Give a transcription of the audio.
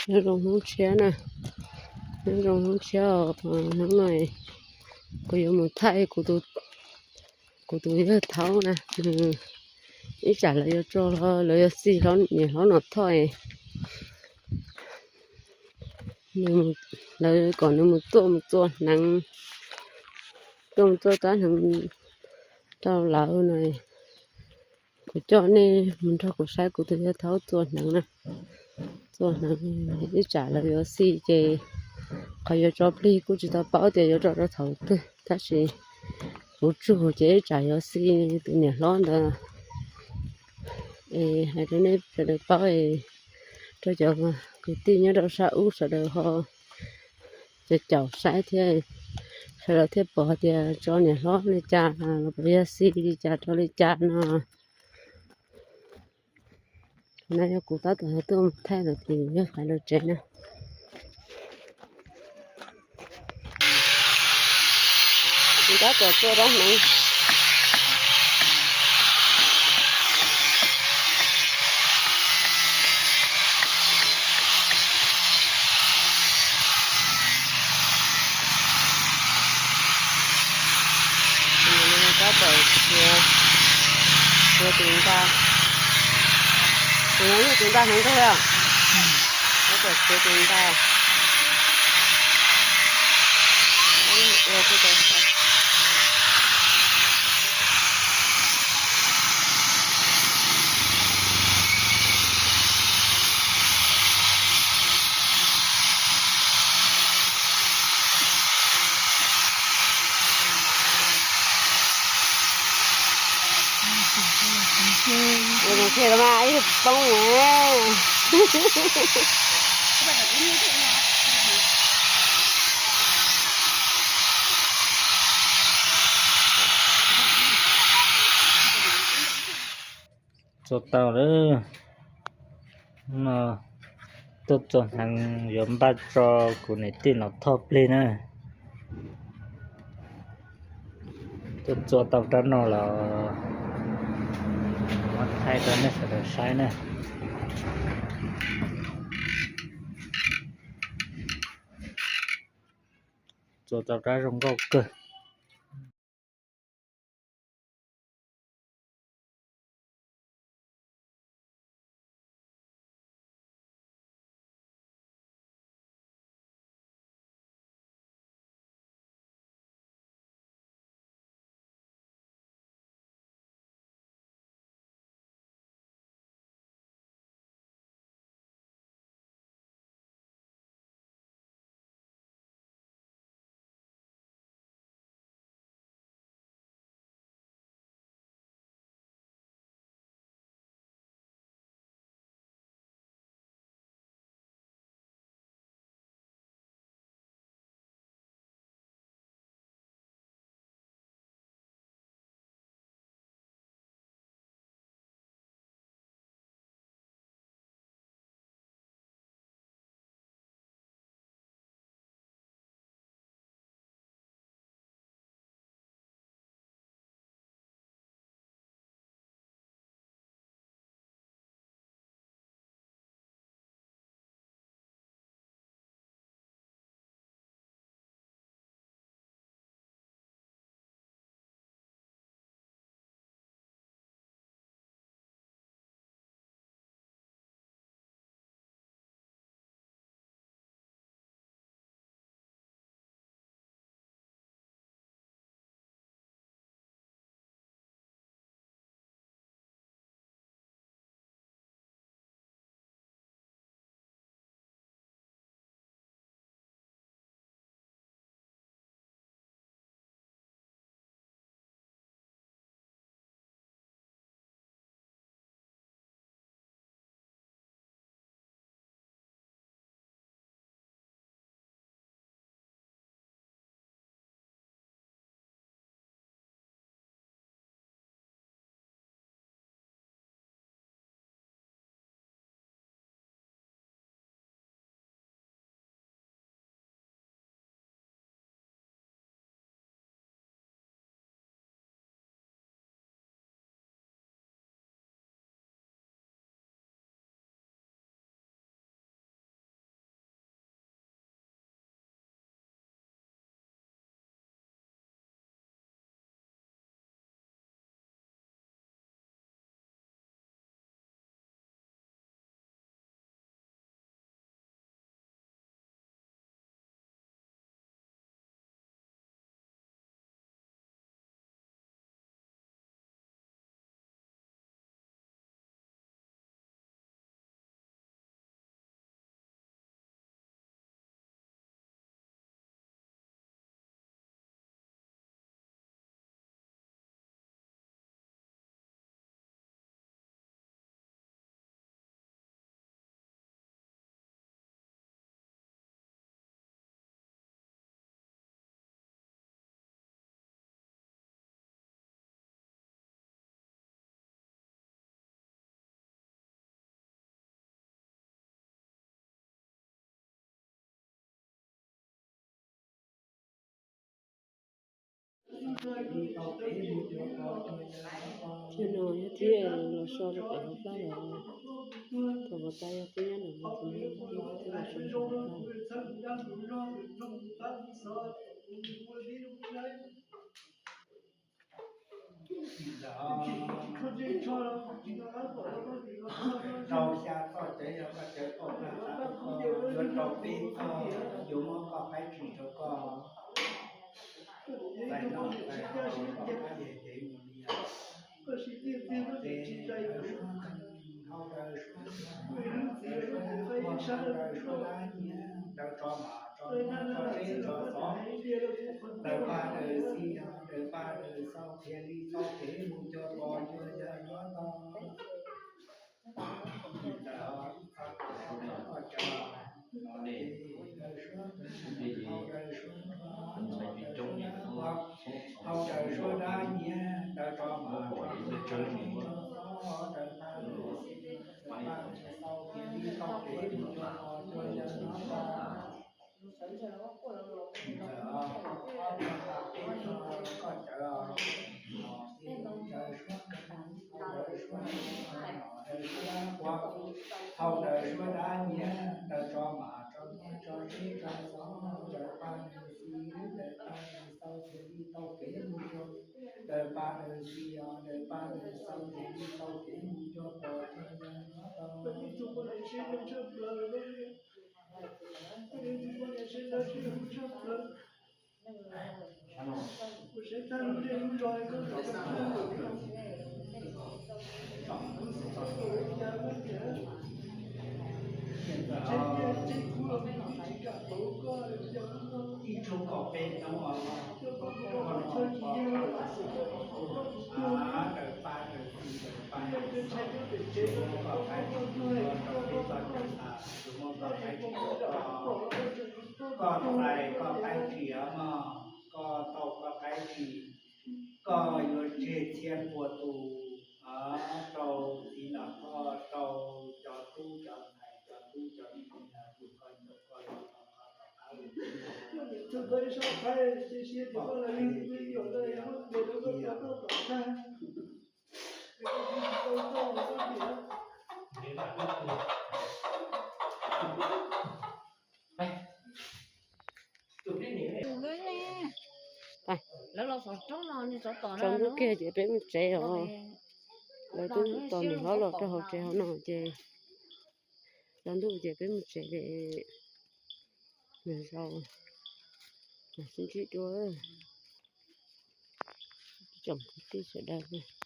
Nyob zoo Hmoob tshiab na, nyob zoo Hmoob tshiab os. Hnub no kuv yuav mus thaij kuv tus yawg thaub na, ib tsam lawv yuav tso, lawv yuav xi niam hlob Nom Thoj, lawv kom nws mus tuaj mus txua hneev, tuaj mus txua rab hneev rau lawv no. Kuv coj nej mus nrog kuv saib kuv tus yawg thaub txua hneev na. Txua hneev ib tsam lawv yuav xi ces qhov yuav tso plig kuj tsis tau paub tias yuav tso rau thaum twg, tab sis kuv tsuag ces ib tsam yuav xi tus niam hlob ntawd. Es hais rau nej sawv daws paub, rau cov kwv tij nyob rau sab ub sawv daws ho caum caum saib thiab, sawv daws thiaj pom tias tso niam hlob li cas los puas yog xi li cas rau li cas no. No yog kuv tab tom tuaj mus thaij lawv tus yawg Faiv lawv tsev na. Kuv tab tom txua rab hneev. Tab tom txiav, txiav tus nra, tus no yog tus nra hneev kawg li. Tab tom txiav tus nra. Ua zoo thiaj los mas ib poob na. Txua tau lawm. No tuaj txua hneev yuav npaj tso kuv niam tij Nom Thoj plig na. Tuaj txua tau rab no los muab thaij rau nej sawv daws saib na. Txua tau rab zoo nkauj kawg. Txij no yog thiaj los so rau pem hauv plab los, thaum mus tas yog twb nyob ntawm no, tus no yog thiaj los so rau pem hauv plab. Rau xya txoj cawv, yog koj cawv tau na, yuav rau peb txoj, yuav muab koj qaib tsis rau koj. Tais no tais no koj yog cev mus li os. Tes hau daws suab, hau daws suab dab nyiag, daws tso mam tso nyob tso zeb tso xov, daws paj daws xis, daws paj daws xaus, qhia li txoj kev mus cuag pos cuag yawg yuav tau. Hau daws suab dab nyiag, daws tso mam tso nyob tso zeb tso xov, daws paj daws xis, daws paj daws xaus, qhia li txoj kev mus cuag pos cuag yawg yuav tau. Ntawm ob peb txoj koj cawv, daws suab, daws suab, daws suab dab nyiag, daws tso mam tso nyob tso zeb tso xov, daws paj daws xis, daws paj daws xaus, qhia li txoj kev mus cuag, daws paj daws xis os, daws paj daws xaus, qhia li txoj kev mus cuag pos cuag yawg yuav tau. Ib tug kaum peb hnub os, daws paj daws xis, daws paj daws xaus, koj qaib tsis rau koj, rau peb txoj cawv tas, yuav muab koj qaib tsis rau koj. Koj txais koj qaib tsis os mog, koj tau koj qaib tsis, koj yuav tseg txhiab pua tus, rau txiv Nom Thoj, rau cov tub cov ntxhais, cov tub cov ntxhais, tus koj ncaus koj los tau koj tau qab. Tsaus ntuj kiag ces peb mus tsev os. Lawv twb tos niam hlob los rau hauv tsev hauv no ces tsaus ntuj ces peb mus tsev li. Nws zaus mas sib ntsib dua tsoom kwv tij sawv daws.